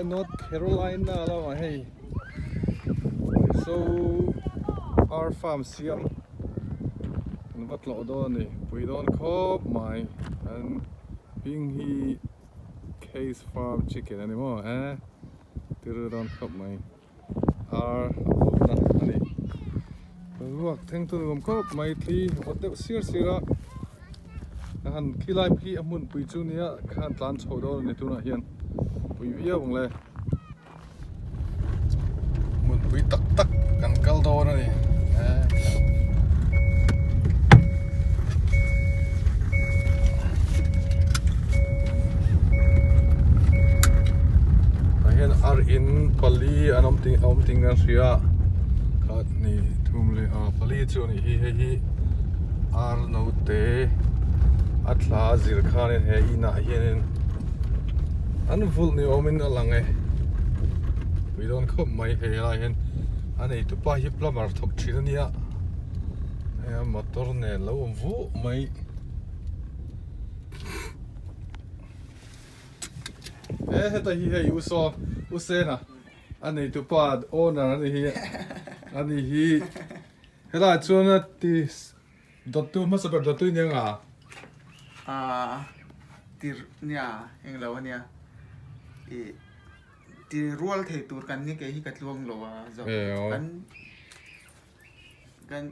North Carolina lamah hei Mizo ar farm siam an va tlawh dawn a ni pui dawn khawp mai an hming hi Case Farm Chicken a ni maw eh tir dawn khawp mai. Ar a vawtna a ni. Ruak thleng chu nuam khawp mai thli a vawt deuh sir sir a, a han khilai khi a hmunpui chu nia khan tlan chho dawn a ni tunah hian pui viau ang le. Hmunpui tak tak kan kal dawn a ni. Tah hian ar in pali an awm ting a awm ting an hria khat ni thum leh a pali chu a nih hi hei hi ar naute a thla zir khanin he inah hianin an vulh ni awmin a lang e pui dawn khawp mai hei lai hian a neitu pa hi plumber thawk thin a nia hei a motor nen lo awm vuh mai. E heta hi hei u saw u sena a neitu pa owner a ni hi a ni hi helaiah chuan a ti dawttu hmasa ber dawttu i nia nga ah tir nia englo a nia ih ti rual thei tur kan ni kei hi ka tluang lo a zawk kan Kan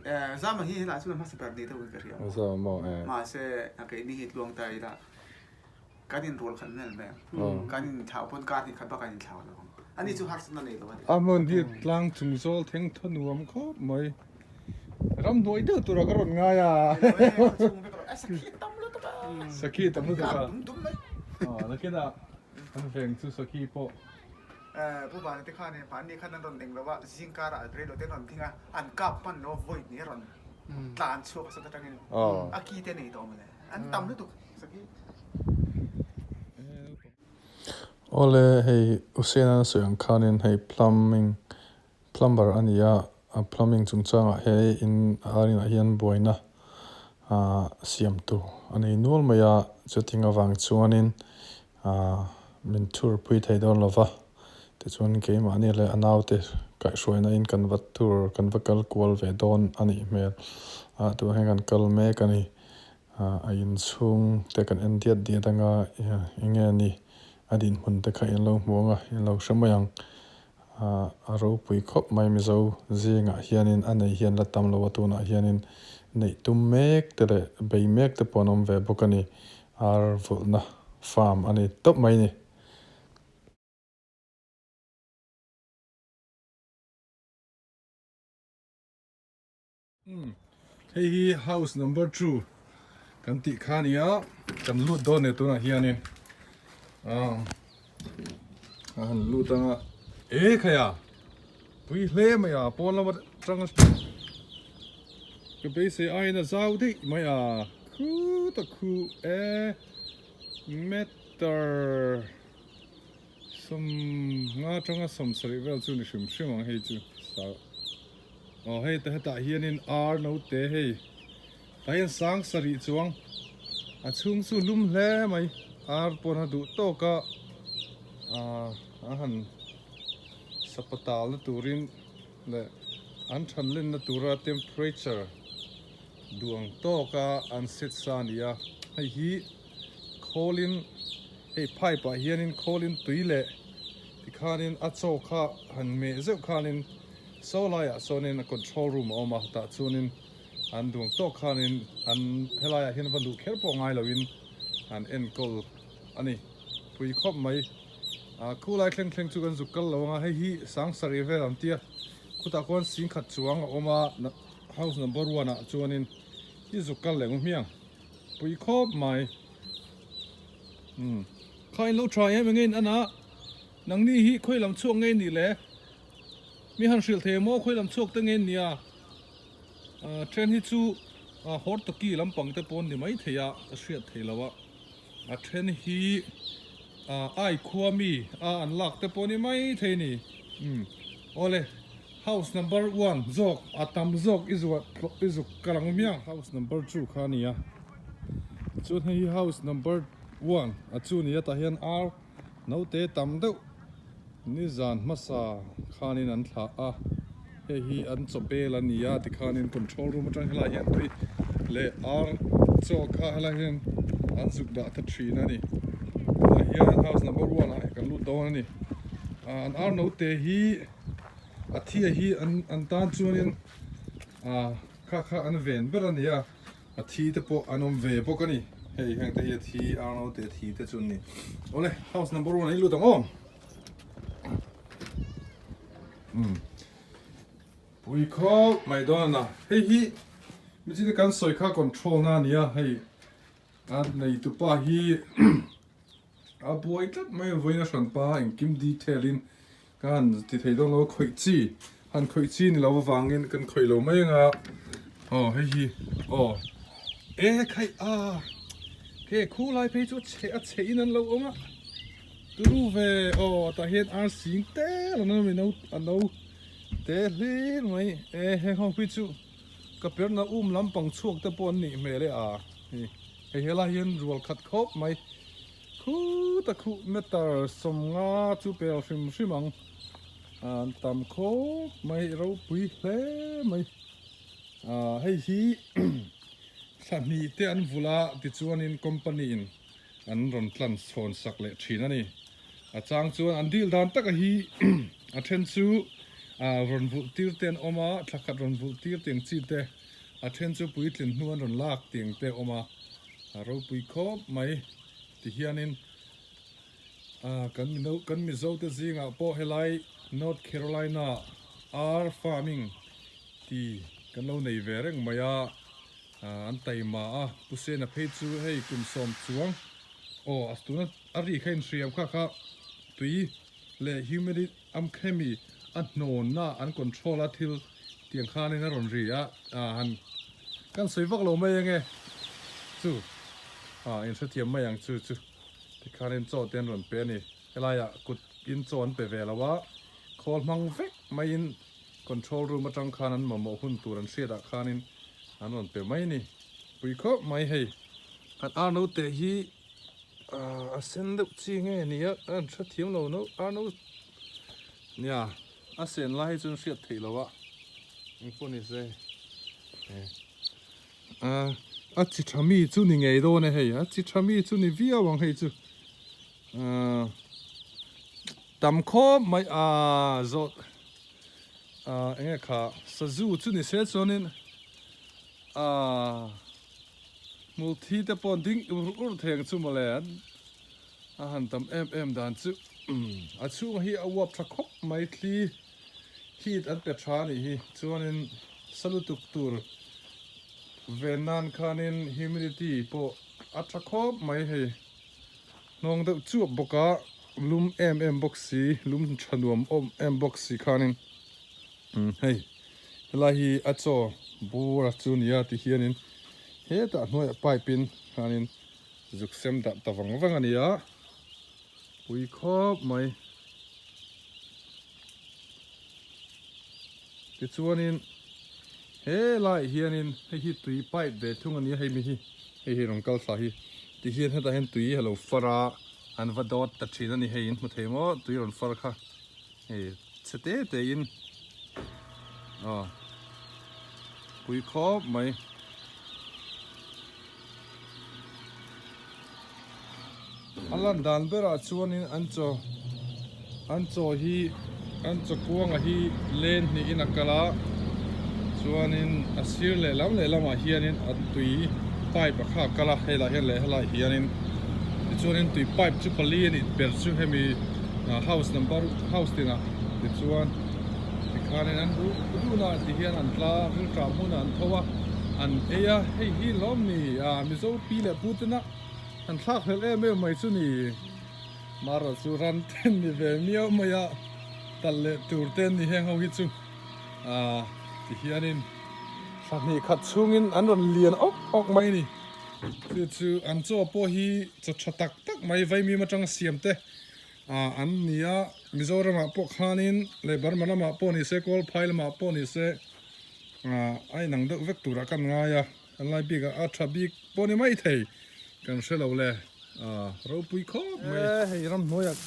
zama hi helai chu hmasa ber ni deuh in ka hria. Zama maw eh. Mahse a keini hi tluang ta ila kan in rual khat mel mai ang. Kan in thlau pawn kar hnih khat bak an in thlau lo ang. Ani chu harsatna nei lo a ni. A hmun hi tlang chung zawl theng thaw nuam khawp mai. Ramhnuai deuh tura ka rawn ngai a. Sakhi tam lutuk a. Sakhi tam lutuk a. Kap dum dum mai. Nakinah kan veng chu sakhi pawh Pu Vana te khan mahni khan an rawn eng lo a, zing karah reilo te an rawn thing a, an kap hman lo a void nih a rawn tlan chhuak a sat atangin a ki te nei tawh mawle, an tam lutuk sakhi. Awle hei Usain a sawi ang khanin hei plumbing plumber a ni a, a plumbing chungchangah hei in a rinah hian buaina ah siam tur a nei nual mai a, chuting avang chuanin Aaa min thur pui thei dawn lo va, tichuan keimahni leh a naute kaihhruaina in kan va tur kan va kal kual ve dawn a nih hmel a, tunah hian kan kal mek a ni. Aaa a inchhung te kan en diat diat anga eng nge ni a dinhmun te kha in lo hmu ang a, in lo hre mai ang. Aaa a ropui khawp mai Mizo zingah hianin a nei hian la tam lo a, tunah hianin neih tum mek te leh bei mek te pawh an awm ve bawk a ni. Ar vulhna farm a ni tawp mai ni. Hei hi house number 2 kan tih kha a ni a, kan lut dawn e tunah hianin a han lut anga e khaia pui hle mai a pawn lama tanga ka beisei aiin a zau daih mai a Khu ta khu e meter 50 atanga 70 vel chu ni hrim hrim ang hei chu aw hei ta hetah hianin ar note hei tah hian sang sarih chuang a chhung chu lum hle mai ar pawn a duh tawk a ah a han sapatal na turin leh an thanlenna tura temperature Duang tawka an set sa a ni a, hei hi khawlin hei pipe ah hianin khawlin tui leh tikhanin a chaw kha han meh zeuh khanin saw laiah sawnin a control room a awm a tah chuanin an duang tawk khanin an helaiah hian va luh kher pawh ngai loin an enkawl a ni pui khawp mai ah khulai thleng thleng chu kan zuk kal lo ang a hei hi sangsarih vel an tia khutah khuan singkhat chuang a awm a. House number 1 ah chuanin i zuk kal leh ngu hmiang pui khawp mai umm kha in lo tha em engin ana nangni hi khawi lam chhuak ngei ni le mi han hrilh thei maw khawi lam chhuak te ngei nia ah then hi chu ah hortoki lampang te pawn ni mai thei a ka hriat thei lo a a then hi ah ai khua mi a an lak te pawh ni mai thei ni umm awle. House number 1 zawk a tam zawk i zuah i zuk ka lang miang. House number 2 kha a ni a, chuan hei hi house number 1 a chu ni a tah hian ar naute tam deuh Nizan hmasa khanin an thlah a, hei hi an chaw bel a ni a tikhanin control room atang helai hian tui leh ar chaw kha helai hian an zuk dah ta thin a ni. Tunah hian house number one ah kan lut dawn a ni. An ar note hi a thia hi an tan chuanin kha kha an ven ber a ni a. A thi te pawh an awm ve bawk a ni. Hei heng te hi a thi Arnold te thi te chu an ni. Awle house number one a lut ang aw. Um. Pui khawp mai dawn a na. Hei hi michite kan sawi kha control na ania hei a nei tupa hi a buai tlat mai a vawiin a hran pa engkim detail in ka han ti thei dawn lo a khawih chi han khawih chi ni lo avangin kan khawih lo mai anga aw hei hi aw e khaih a he khu lai phei chu a chhe a chhe in an lo awm a turu ve aw tah hian ar sing tel an awm a a no te hlir mai e heng ho phei chu ka perna um lampang chhuak te pawh an nih hmel e a hei. Hei helai hian rual khat khawp mai khuta khuh meter 50 chu pel hrim hrim ang an tam khawp mai ropui hle mai ah hei hi thla hnih te an vul a tichuanin company in an rawn tlan chhawn sak leh thin a ni a chang chuan an dil dan taka hi a then chu ah rawn vulh tir te an awm a thla khat rawn vulh tir tih ang chi te. A then chu puitlin hnu an rawn lak tih ang te a awm a, a ropui khawp mai ti hianin ah kan mino kan Mizo te zingah pawh helai North Carolina ar farming ti kan lo nei ve reng mai a, ah an taima a, Pu Sena phei chu hei kum sawm chuang aw a tuna a ri kha inhriam kha kha tui leh humidity amkhemi a hnawnna an control a thil Tiang khanin a rawn ri a, ah han kan sawi vak lo mai ange chu ah in hrethiam mai ang chu chu tikhanin chaw te an rawn pe a ni helaiah kut in chaw an pe ve lo a khawl hmang vek maiin control room atang khan an mamawh hun tur an hriat ah khanin an rawn pe mai a ni pui khawp mai hei an ar note hi ah a sen deuh chi nge ni a an hrethiam lo no ar no nia. A sen lai hi chuan hriat theih loh a engpawh ni se a chi tha mi chu ni ngei dawn e hei a chi tha mi chu ni viau ang hei chu tam khawp mai a zawt enge kha sazu chu ni se chuanin a hmul thi te pawh ding ur ur thei ang chu mawle A han tam em em dan chu a chhunga hi a uap tha khawp mai thli heat an pe tha a nih hi chuanin sa lutuk tur ven nan khanin humidity pawh a tha khawp mai hei hnawng deuh chuap bawk a lum em em bawk si lum tha nuam awm em bawk si khanin hei helai hi a chaw bur a chu nia ti hianin hetah hnuaiah pipe in khanin. Zuk sem dah ta vang vang a ni a, pui khawp mai. Tichuanin he laiah hianin hei hi tui pipe ve thung a ni a, hei mi hi hei hi rawn kal thla hi tihian hetah hian tui a lo far a, an va dawt ta thin a ni hei in hmu thei maw tui rawn far kha hei chhe te te in aw pui khawp mai. A lan dan berah chuanin an chaw an chaw hi an chaw kuanga hi len hnihin a kal a chuanin a sir lehlam lehlamah hianin an tui pipe a kha a kal a helaiah hian leh helaiah hianin tichuanin tui pipe chu pali a nih ber chu hemi house number house tinah tichuan tikhanin an duh duhnah tihian an tla rilṭah hmunah an tho a. An ei a, hei hi lawm ni a Mizo pi leh pu tena an thlak hlelh em em mai chu ni. Mara chu ran ten ni ve miau mai a, talh leh tur te an ni heng ho hi chu a ti hianin thla hnih khat chhungin an rawn lian awk awk mai a ni. Chu chu an chaw pawh hi chaw tha tak tak mai vaimim atanga siam te an ni a, Mizoramah pawh khanin leh Burma lamah pawh ni se, Kawlphai lamah pawh ni se, A inang deuh vek turah kan ngai a, kan lai bik ah a tha bik pawh ni mai thei kan hre lo le, ropui khawp mai. Hei ramhnuaiah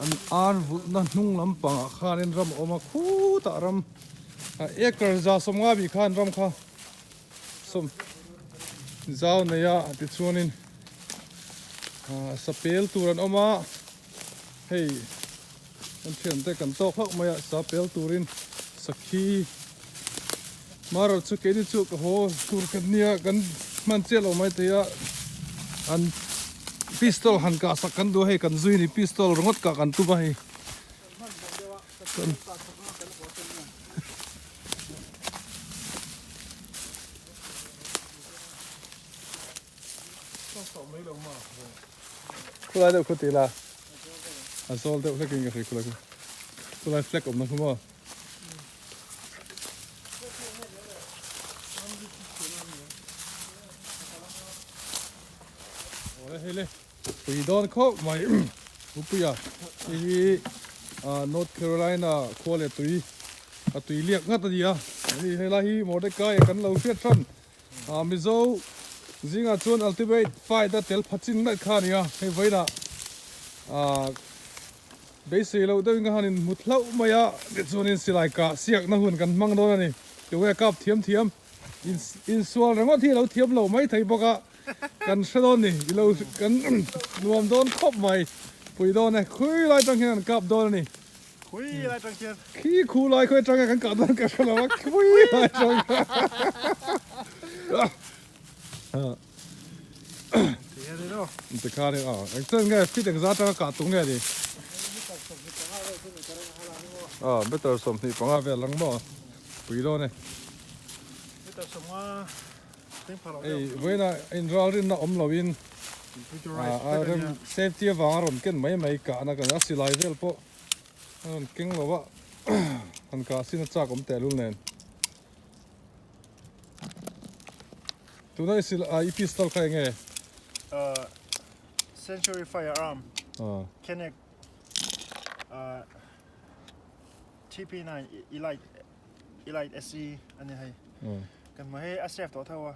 An ar vulhna hnung lampangah khanin ram a awm a, khutah ram acre za sawmnga bih khan ram kha sawm zau nei a tichuanin sapel tur an awm a hei kan thiante kan tawk hlauh mai a sapel turin sakhi marawh chu keini chu ka haw tur kan nia kan hman chiah lo mai thei a an pistol han kah sak kan duh a hei kan zui ni pistol ringawt kah kan tum a hei. Khulai deuh khu ti la a zawl deuh hlekin ka hria khulai khu khulai flag awmna khu maw. Awle hei le pui dawn khawp mai Upuia hei hi North Carolina khua leh tui a tui liak ngat a ni a ani helai hi Mordecai kan lo hriat hran Mizo zingah chuan ultimate fight a tel pha chin daih kha a ni a hei vawiinah Beisei loh deuhin ka han inhmu hlauh mai a, tichuanin silai kah siakna hun kan hmang dawn a ni. Tunge kap thiam thiam insual ringawt hi a lo thiam lo mai thei bawk a, kan hre dawn ni, i lo kan nuam dawn khawp mai, pui dawn e, khui lai tang hian kan kap dawn a ni. Khui lai tang hian. Khi khu lai khawi atang kan kah dawn ka hre lo a, khui lai tang. Tikhan in aw eng chen nge fit engzat atanga kah tum nge ni aw meter 25 vel ang maw pui dawn e ei vawiin ah inralrinna awm lo in a rem safety avanga rawn ken mai mai kahna kan a silai vel pawh a rawn keng lo a han kah sin a chak awm tehlul nen. Tuna i sil i pistol kha enge? Century firearm Kennec TP9 Elite Elite SE ani hei. Kan hmu hei a safe tawh tho a.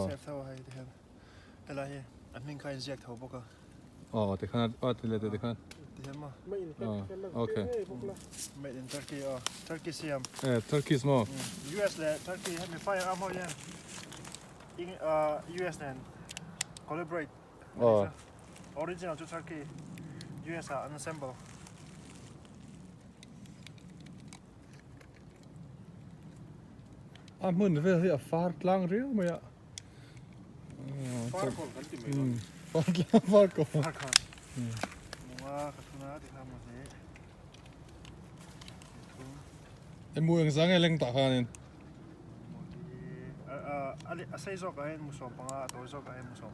Safe tho a hei ti hian. Helai hi a hming kha a inziak tho bawk a. Aw tikhan aw ti leh tikhan. Ti hian maw? Okay. Made in Turkey aw. Turkey siam. Eh Turkish maw? US leh Turkey hemi firearm ho hian US nen collaborate. Aw. Original chu Turkey US ah an assemble. A hmun vel hi a far tlang riau mai a. Far kawl kan ti mai dawn. Far tlang far kawl. Far kawl. Munga ka thuna ti kha mu hle. Emu eng zang e leng tah khanin. A sei zawk ah hian mu 15 a tawi zawk ah hian mu 14.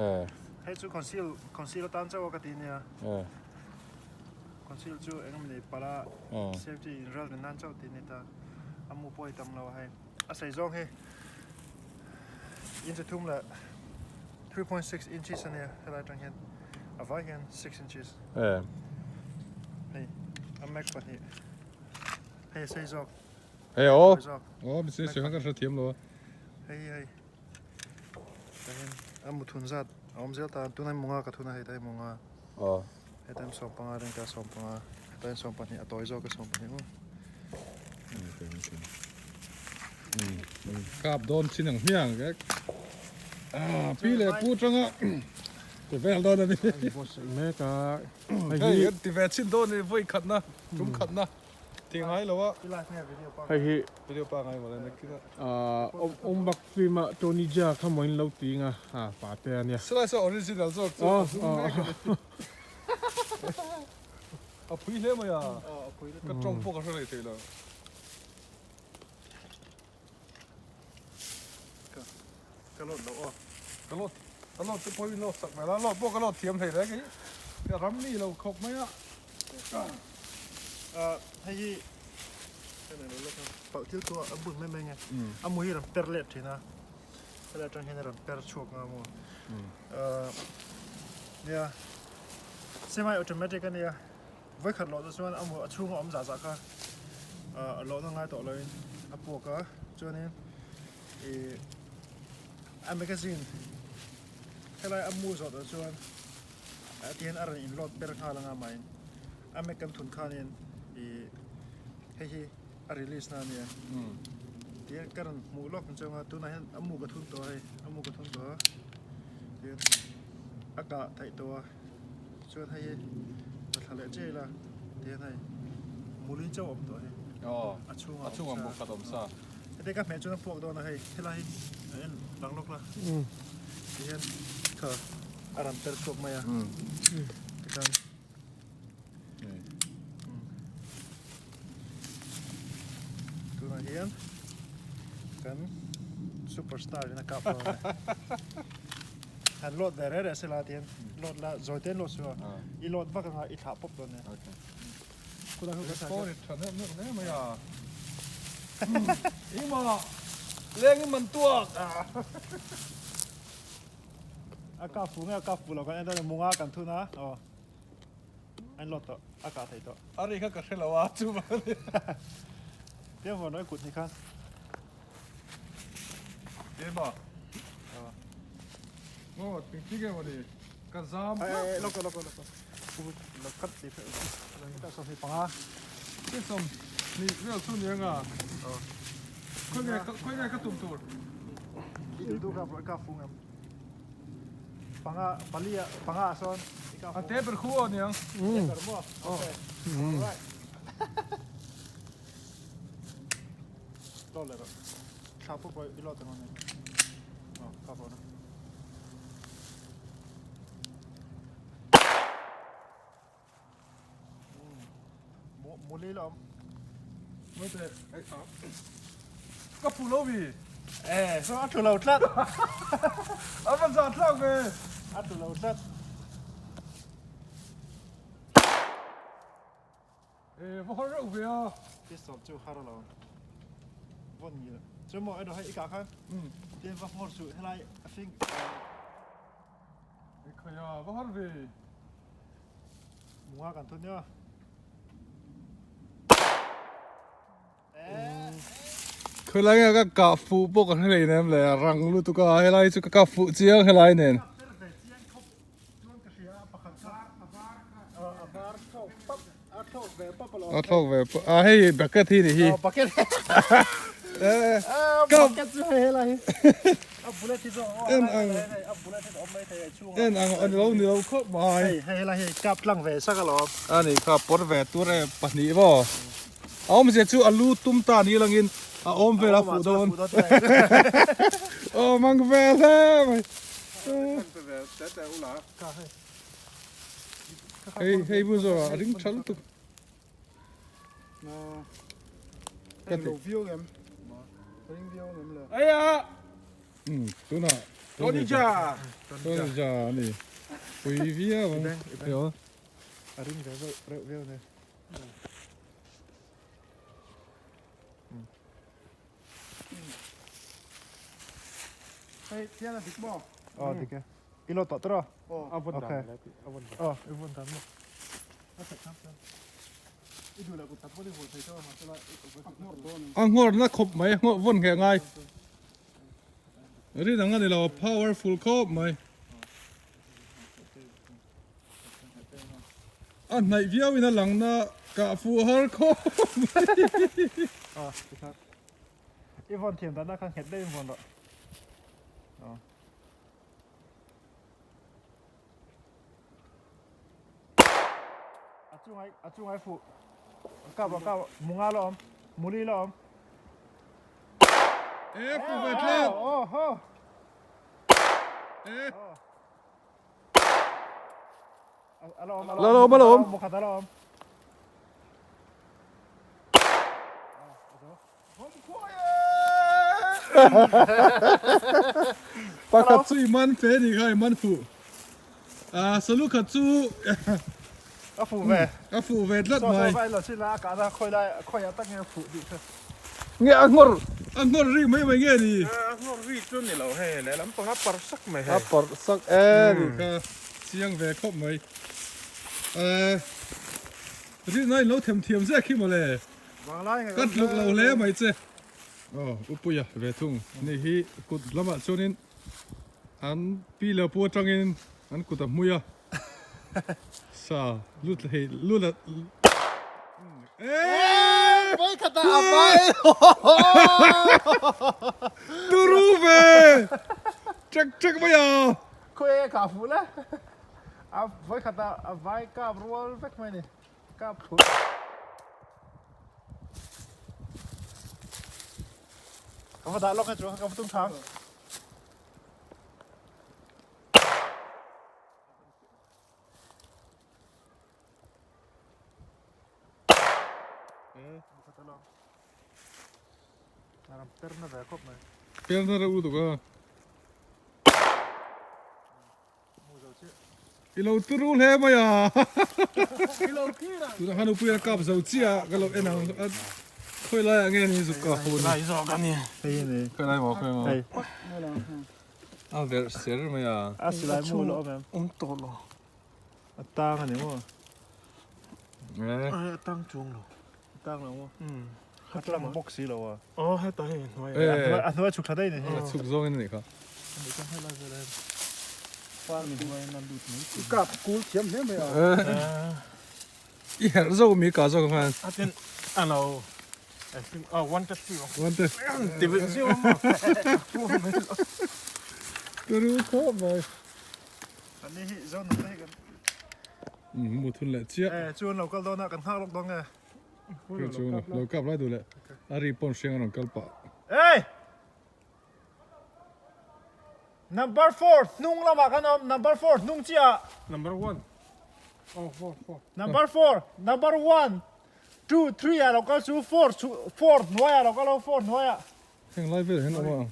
Eh. Hei chu conceal conceal atan chauh a ka ti nia. Eh. Conceal chu engemaw ni pala safety in ral rin nan chauh ti ni ta. A mu pawh hi tam lo a hei. A sei zawng hi inch thum leh 3.6 inches a nia helai atang hian a vai hian 6 inches hei a max pahnih hei a sei zawk hei aw aw mi sei sei khan ka hre thiam lo a hei hei tah hian a mu thun zat a awm zel ta tunah hian munga ka thun a hei tah hian munga aw hetah hian 15 ringtah 15 hetah hian 12 a tawi zawk a 12 maw. Kap dawn chin ang hmiang ke ah pi leh pu tanga ti vel dawn ani mek a hei ti ve chin dawn ni vawi khatna tum khatna ti ngai lo a hei hi video pa ngai mawle na kina ah om bak film a Tony Jaa kha maw in lo ti nga ah pa te ania silai saw original zawk chu A phui hle mai a, ka tawng pawh ka hre rei thei lo. Ka lawt lo aw. Ka lawt, ka lawt te pawhin lawt sak mai la, lawt pawh ka lawt thiam hlei reng hi. Ka ram mi lo khawp mai a. Hei hi palh thil chu a bun mai mai nge. A mu hi rawn per let thin a, helai atang hian a rawn per chhuak nga maw. Nia. Semi automatic a nia, vawikhat lawh te chuan a a chhunga awm zah zah kha a lawhna ngai tawh loin a puak a, chuanin ih a magazine helai a mu zawh tawh chuan a ti hian a rawn in load ber nghal anga mahin. A mek kan thun khanin i hei hi a release na ania tihian ka rawn hmuh lawk ang chuang a tunah hian a mu ka thun tawh a hei a mu ka thun tawh a tihian a kah theih tawh a chuan hei hi ka thla leh chiah ila tihian hei muli chauh a awm tawh hei a chhungah a awm sa heti ka hmeh chuan a puak dawn a hei helai hi a en lang lawk la tihian kha a rawn per chhuak mai a tikhan. Tunah hian kan superstar in a kap lo a han load ve reh reh sela tihian load la zawi te load suh a i load vak anga i thlah pawp dawn nia khulai ho kan phone tha neuh neuh hle mai a engmah leng in man tuak a kap fu nge a kap fu lo kan en dawn a munga kan thun a aw. An lot tawh, a kah theih tawh. A ri kha ka hre lo a, chu vang a ni. Piang vawn rawih kut ni khan. Ema. Aw, ting ting emaw ni. Ka zam. Ai, lawk lawk lawk. Lawk khat ti phei. Ka 25. Ke 20 vel chu ni anga. Khawi nge khawi nge ka tum tur. I duh duh ka ka fung em. Panga pali ah panga ah sawn A te ber khu aw niang. Te ber maw? Okay. Alright. Lo le rawh. Thla pawh pawh i lot ang ani. Oh, ka pawh na. Muli la awm. Mate, ka pu lo mi. Eh, so a thu lo tlat. A va zah thlak ve. A thu lo tlat. Eh, va har reuh ve a. Pistol chu har lo. Vawn ngil. Chu maw erawh hei i kah khan. Tin va hmawr suh helai a fing. Khaia va har ve. Munga kan thun nia. Khawilai nge ka kah fuh pawh ka hre lei nem le rang lutuk a helai chu ka kah fuh chiang helai nen. A thlawk ve pap a hei bucket hi ni hi. En ang en ang a lo ni lo khawp mai. Hei hei helai hi kap tlang ve sak alawm. A ni kha pawr ve tur e pahnih maw. A awmzia chu a lu tum ta ni langin a awm vel a fuh dawn. Aw mang vel hle mai. Hei hei bu zawh a ring tha lutuk. Ka ti. Aya! Um, tuna. Tony Ja. Tony Ja ani. Pui viau ang. Yo. A ring ve reuh reuh viau ne. Hei, thian a dik maw? Aw, dik e. I lo tawh tawh raw? A vawn dan le ti, a vawn dan. Aw, i vawn dan maw? A theih tham chuan. I duh leh kut khat pawh i vawn thei tawh a, mahse la a nghawr dawn. A nghawr na khawp mai, a nghawr vawn ngheh ngai. Rin ang a ni lo, a powerful khawp mai. A hnaih viau in a lang na kah fuh har khawp mai. Aw, tikhan. I vawn thiam dan ah khan nghet deuh in vawn rawh. Aw. A chungai a chungai fuh. Kap rawh kap rawh. Munga la awm. Muli la awm. E fuh ve tlat. Aw ho. E. A la awm a la awm a la awm. Mukhat a la awm. Pakhat chu i man fe ni kha i man fuh. Ah salu khat chu a fuh ve. A fuh ve tlat mai. Saw saw vai lo chin la a kah na khawi lai khawi ah tak nge a fuh dih kha. Nge a nghawr a nghawr ri mai mai nge ni? A nghawr ri chu ni lo hei lehlam pang a parh sak mai hei. A parh sak e ni kha chiang ve khawp mai. Eh rinna in lo them thiam zek hi mawle. Ka tluk lo hle mai che. Aw Upuia ve thung ni hi kut lamah chuanin an pi leh pu atangin an kut a hmui a. Sa lut hei lut la Eee Vawi khat ah a vai Turu ve Trek trek mai a. Khawi e kah fuh la a vawi khat ah a vai kap rual vek mai ni kap thut. Ka va dah lawk e chu ka va tum tha ang. Perna reuh lutuk a. I lo turu hle mai a. Tuna khan upui a kap zo chiah a ka lo en ang a khawi lai ah nge ni zuk ka hun. Khawi lai maw khawi maw. A verh ser mai a. A silai mu lo awm em? Awm tawh lo. A tang a ni maw? Eh. Ai a tang chuang lo. A tang lo maw? A tlang bawk si lo a. Aw heta hei hnuai ah. A hnuai chhuk tha daih ni hei. A chhuk zawng in a nih kha. I kap kul thiam hle mai a. I herh zawk mi ka zawk khan. A ten a lo. Oh, one test two. One test. Ti ve siu ma. Turu khawp mai. Ani hi zo na te kan. Mu thun leh chiah. Eh, chuan lo kal dawn a kan nghak lawk dawn nge. Chu lo kap lai duh leh. A ri pawn hriang a rawn kal pah. Hey! Number 4 hnung lamah kan awm number 4 hnung chiah. Number 1. Oh, 4 4. Number 4, number 1, 2, 3 ah lo kal chu 4 chu 4 hnuai ah lo kal ho 4 hnuai ah. Heng lai vel hian awm a.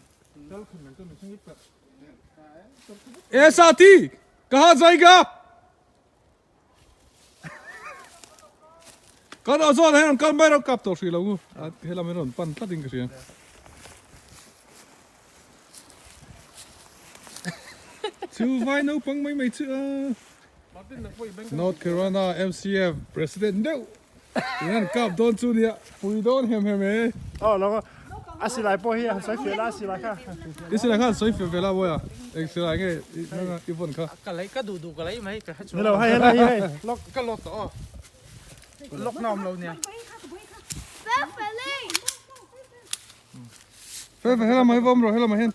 E saathi kaha jayega? Kan aw zawn hian rawn kal mai rawh kap tawh hrih lo u a helam hi rawn pan tlat in ka hria. Chu vai naupang mai mai chu a. North Carolina MCF President deuh hian kap dawn chu nia pui dawn hem hem e. Aw lo a silai pawh hi a han sawi fiah la a silai kha. I silai kha han sawi fiah ve la bawiha eng silai nge i vawn kha. Ka lei ka duh duh ka lei mai ka hre chuang lo. Ni lo hei helai hi hei lock ka lock tawh aw. Lock na awm lo nia. Fel fel helam ah hi va awm rawh helam ah hian.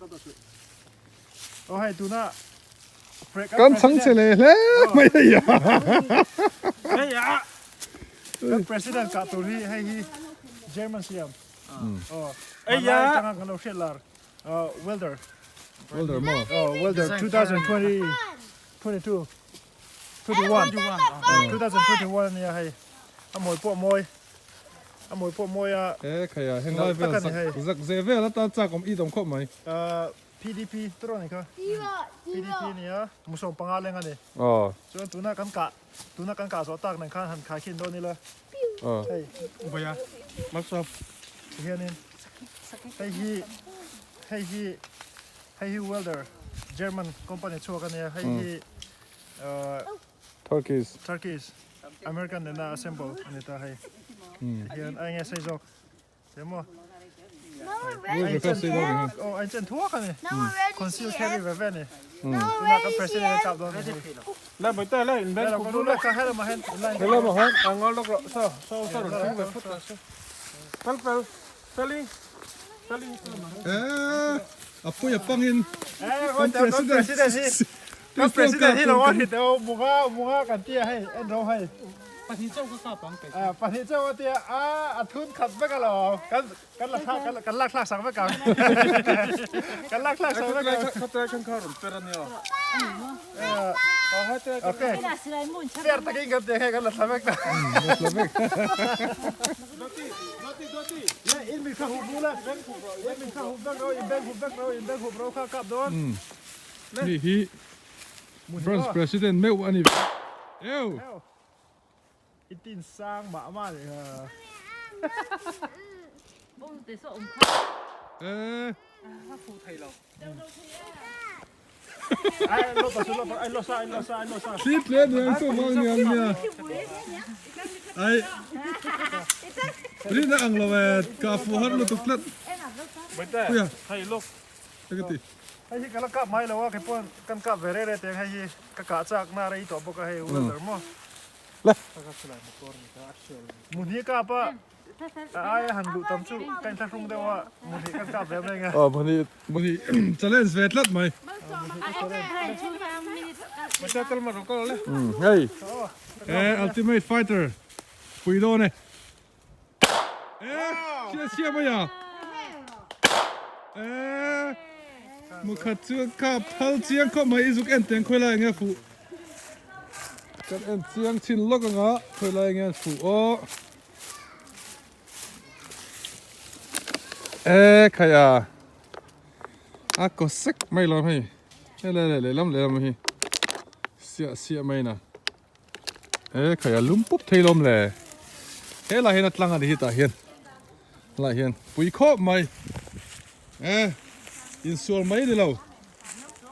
Aw hei tuna Kan chhang che leh hle mai hei a. Hei a. Kan president kah tur hi hei hi German siam. Aw. Ei a. Tanga kan lo hriat lar. Welder. Welder maw? Aw welder 2020 22 21 2021 ania hei. A mawi pawh mawi. A mawi pawh mawi a. E khai a heng lai vel zak zak ze vel atan chak awm it awm khawp mai. PDP tawh ni kha. PDP nia musawm panga leng a ni. Chuan tuna kan kah tuna kan kah zawh tak nen khan han khai khin dawn ila. Hei. Baya malsawm. Hianin hei hi hei hi hei hi welder German company chhuak a nia hei hi Turkish Turkish American nena assemble a ni ta hei. Hian a enge sei zawk. Emaw. Oh, an chen thuak ani. Conceal carry ve ve ni. Tuna ka president ka kap dawn ni. La bai ta la in bank ku la ka hela ma hen. Hela ma hen. Angol lok ro so so so ron thing ve phut so. Fel fel. Feli. Feli. Eh, apui apangin. Eh, oi ta president hi. Kan president hi lo a hit o munga munga kan tia hei en ro hei. Pahnih chauh ka kap ang kei. Pahnih chauh a tia a a thun khat vek a lo kan kan la thlak kan kan lak thlak sak vek ang. Kan lak thlak sak vek ang. Kha te khan kha rawn per a nia. Okay. Fair takin kan tia hei kan la thla vek ta. La thla vek. Doti doti doti. Le in mi kha hup la. In mi kha hup vek ro in beng hup vek ro in beng hup ro kha kap dawn. Ni hi France President meuh a ni eu. I tin sang mah mah ni ha. Eh. Ai lo ta su lo ai lo sa ai lo sa ai lo sa. Thlit le niang chu vang niang nia. Ai. Rina ang lo e ka fu har lutuk tlat. Puia. Hei lok. Ka ti. Hei hi ka la kap mai lo a kei pawh kan kap ve reh reh teng hei hi ka kah chak na rei tawh bawk a hei welder maw. Le. Mun hi kap a a aia han luh tam chu ka inthlahrung deuh a mun hi kan kap ve mai ang e. Aw mun hi mun hi challenge ve tlat mai. Hei e ultimate fighter pui dawn e. E chhia chhia mai a. E mukhat chu kap phal chiang khawp mai i zuk en teng khawi lai enge fuh. Kan en chiang chin lawk anga khawi lai enge an fuh aw. E khaia a kaw sek mai lo hei he le le lehlam lehlam hi siah siah mai na e khaia lum pup thei lawm le he lai hian a tlang a ni hi tah hian lai hian pui khawp mai e insual mai ni lo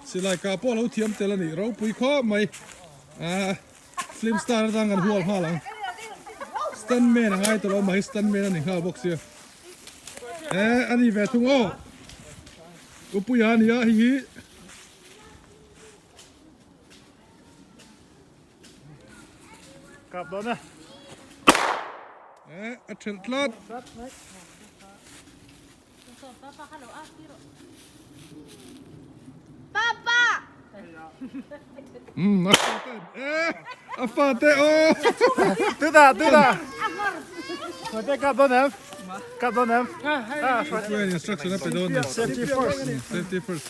silai kah pawh a lo thiam tel a ni ropui khawp mai a film star atang kan hual nghal ang stuntman a ngai tawh lo mah hi stuntman a ni nghal bawk sia e a ni ve thung aw upuia a ni a hei hi Kap dawn e. E a thelh tlat. Papa! A fate e a fate aw. Tuda tuda. Fate kap dawn em? Kap dawn em? Ah, instruction a pe dawn ni. Safety first. Safety first.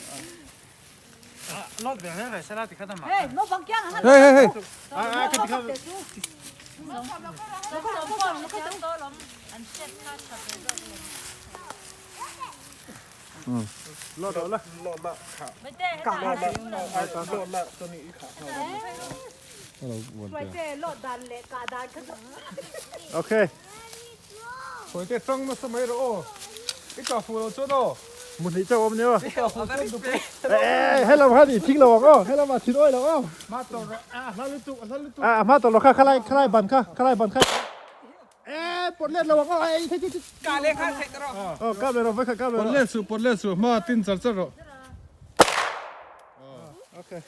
Hey, no bang kyang han. Hey hey hey. Okay. Khawi te tang nasa mai rawh aw. I kah fuh lo chuan aw. Mu hnih chauh awm nia. Eh hello khan i thing lo ang aw. Hello ma thin awi lo aw. Ma tawh rawh a hla lutuk a hla lutuk. A ma tawh lo kha khalai khalai ban kha khalai ban kha. Eh pawt let lo ang aw. Ei thei thei. Ka le kha thei tawh rawh. Aw kap le rawh vai kha kap le rawh. Pawt let suh pawt let suh hma tin char char rawh. Okay.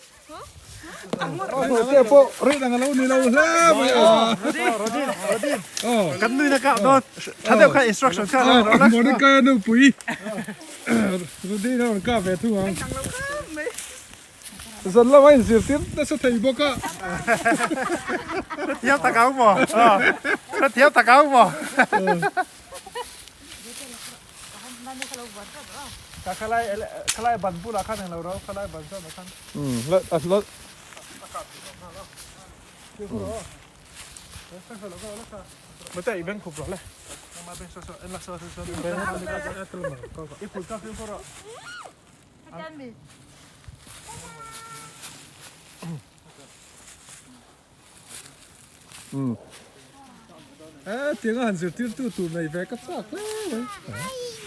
Khawi te pawh rin ang a lo ni lo hle mai a. Rodin, Rodin. Aw. Kan nui na kap dawn. Tha deuh kha instruction kha lo rawh la. Monica nupui. Rodin a rawn kap ve thung ang. Zan lama inzirtir nasa thei bawk a. Hrethiam tak ang maw? Hrethiam tak ang maw? Ka khalai khalai ban bulah khan englo ro khalai ban zawnah khan. Umm la a la. Mate i beng khup rawh le. Nangmah beng saw saw en la saw saw saw. I kut ka fimkhur rawh. Umm eh tiang a han zirtir tu tur nei ve ka chak hle mai.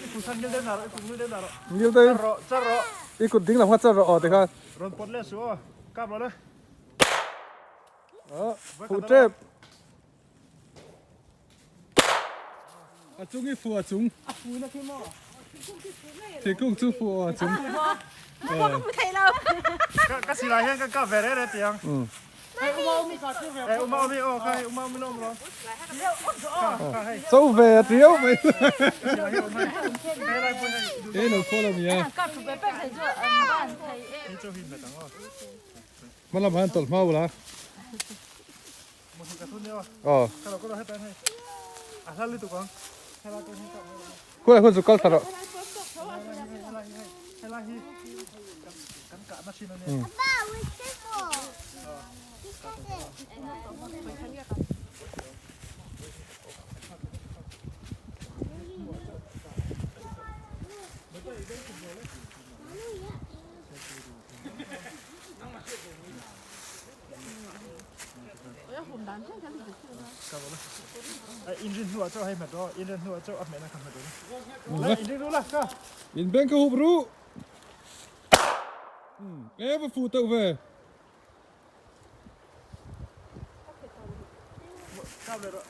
I kut khan ngil deuh dah rawh i kut ngil deuh dah rawh. Ngil deuh Char rawh char rawh. I kut ding lam kha char rawh aw tikhan. Rawn pawt leh suh aw kap rawh le. Aw fuh tep. A chung i fuh a chung. A fu na khi maw? Thingkung chu fuh aw a chung. Ka silai hian ka kap ve reh reh tiang. Eh uma umi aw kha hei uma umi lawm lawm. Kha hei. Cho ve a tiau mai. Silai hi awm hei. Hei lai pawh hei. E lo follow mi a. Hei cho hi met ang aw. Hmalam han tawlh hma ula. Aw. Khuai hun chu kal thla rawh. Inrin hnuah chauh hei hmet rawh, inrin hnuah chauh a hmehna kha hmet rawh. La inrin ru la ka. In beng ka hup ru. E va fu teuh ve.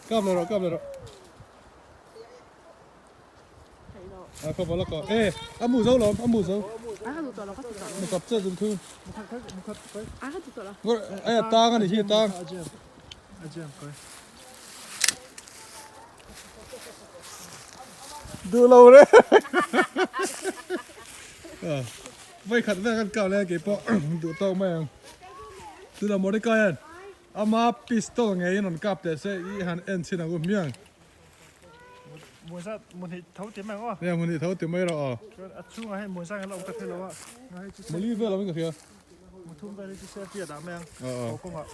Kap le rawh, kap le rawh. A kha bala ka. E, a mu zo lawm, a mu zo. Mu kap che zum thu. Ai a tang ani hi tang. A jam koi. Duh lo re. Vai khat vel kan kap le ke pawh duh tawk mai ang. Tuna Mordecai hian ama pistol ngeiin rawn kap teh se i han en chhin ang u hmiang. Muansa mun hi tho ti mai ang aw. Nia mun hi tho ti mai rawh aw. Chuan a chhungah hian Muansa hian a la awm ka thei lo a. Muli vel awm in ka hria. Muthum vel hi chu safety a dah mai ang. Aw kawngah.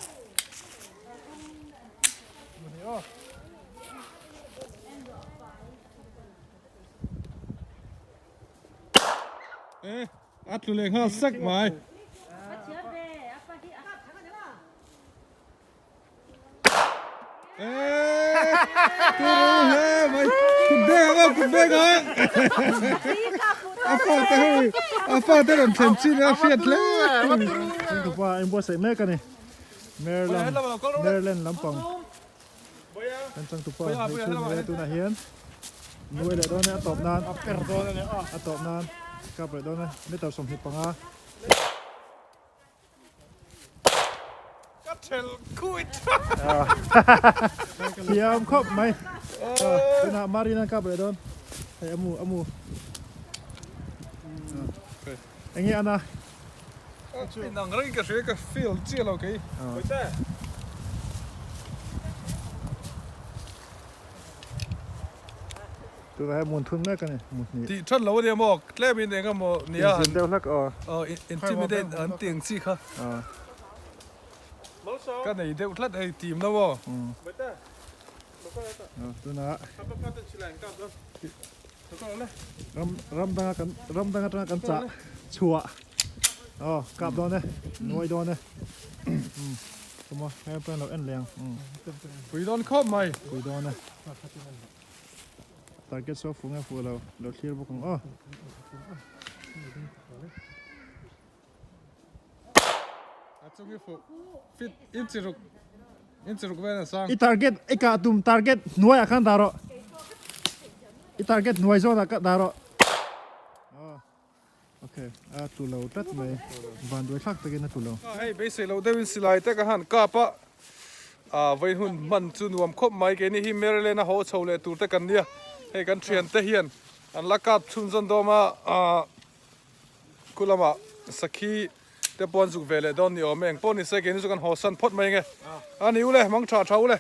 Mun hi aw. Eh, a tlu leh nghal sak mai. Eh, turu hle mai. Kut beng ang aw, kut beng ang. A fa te hei, a fa te rawn thlen chin a hriat hle. Tupa in buatsaih mek a ni. Maryland, Maryland lampang. Kan changtupa hei chu ni e tunah hian nuai leh dawn e a tawp nan a per dawn a ni a tawp nan kap leh dawn e meter 25 Ka thel kuit thiam khawp mai tunah Marina kap leh dawn hei a mu a mu enge ana Inang reng ka hria ka feel chiah lo kei. Tunah hian mun thun mek a ni, mun hnih. Tih that lo a nia maw, tlem in eng emaw nia. Inzin deuh hlek aw. Aw, intimidate an tih ang chi kha. Ka nei deuh tlat hei team no aw. Tunah ram ram danga kan ram danga atanga kan chah chhuah aw kap dawn e nuai dawn e umm chuma heng pawh lo en leh ang umm pui dawn khawp mai pui dawn e target saw fu nge fu lo lo thlir bawk ang aw. A chung i fuh fit inchi ruk inchi ruk vel a sang. I target i kah tum target hnuaiah khan dah rawh. I target hnuai zawnah ka dah rawh. Aw okay a tlu lo tlat mai van duai thlak takin a tlu lo. Hei beisei lo deuhin silai te ka han kap a, ah vawi hun hman chu nuam khawp mai keini hi Maryland a haw chho leh tur te kan nia hei kan thian te hian an la kap chhunzawm dawm a ah. Khu lamah sakhi te pawh an zuk ve leh dawn ni awm e, engpawh ni se keini chu kan haw san phawt mai nge. A ni u le, mang tha tha u le.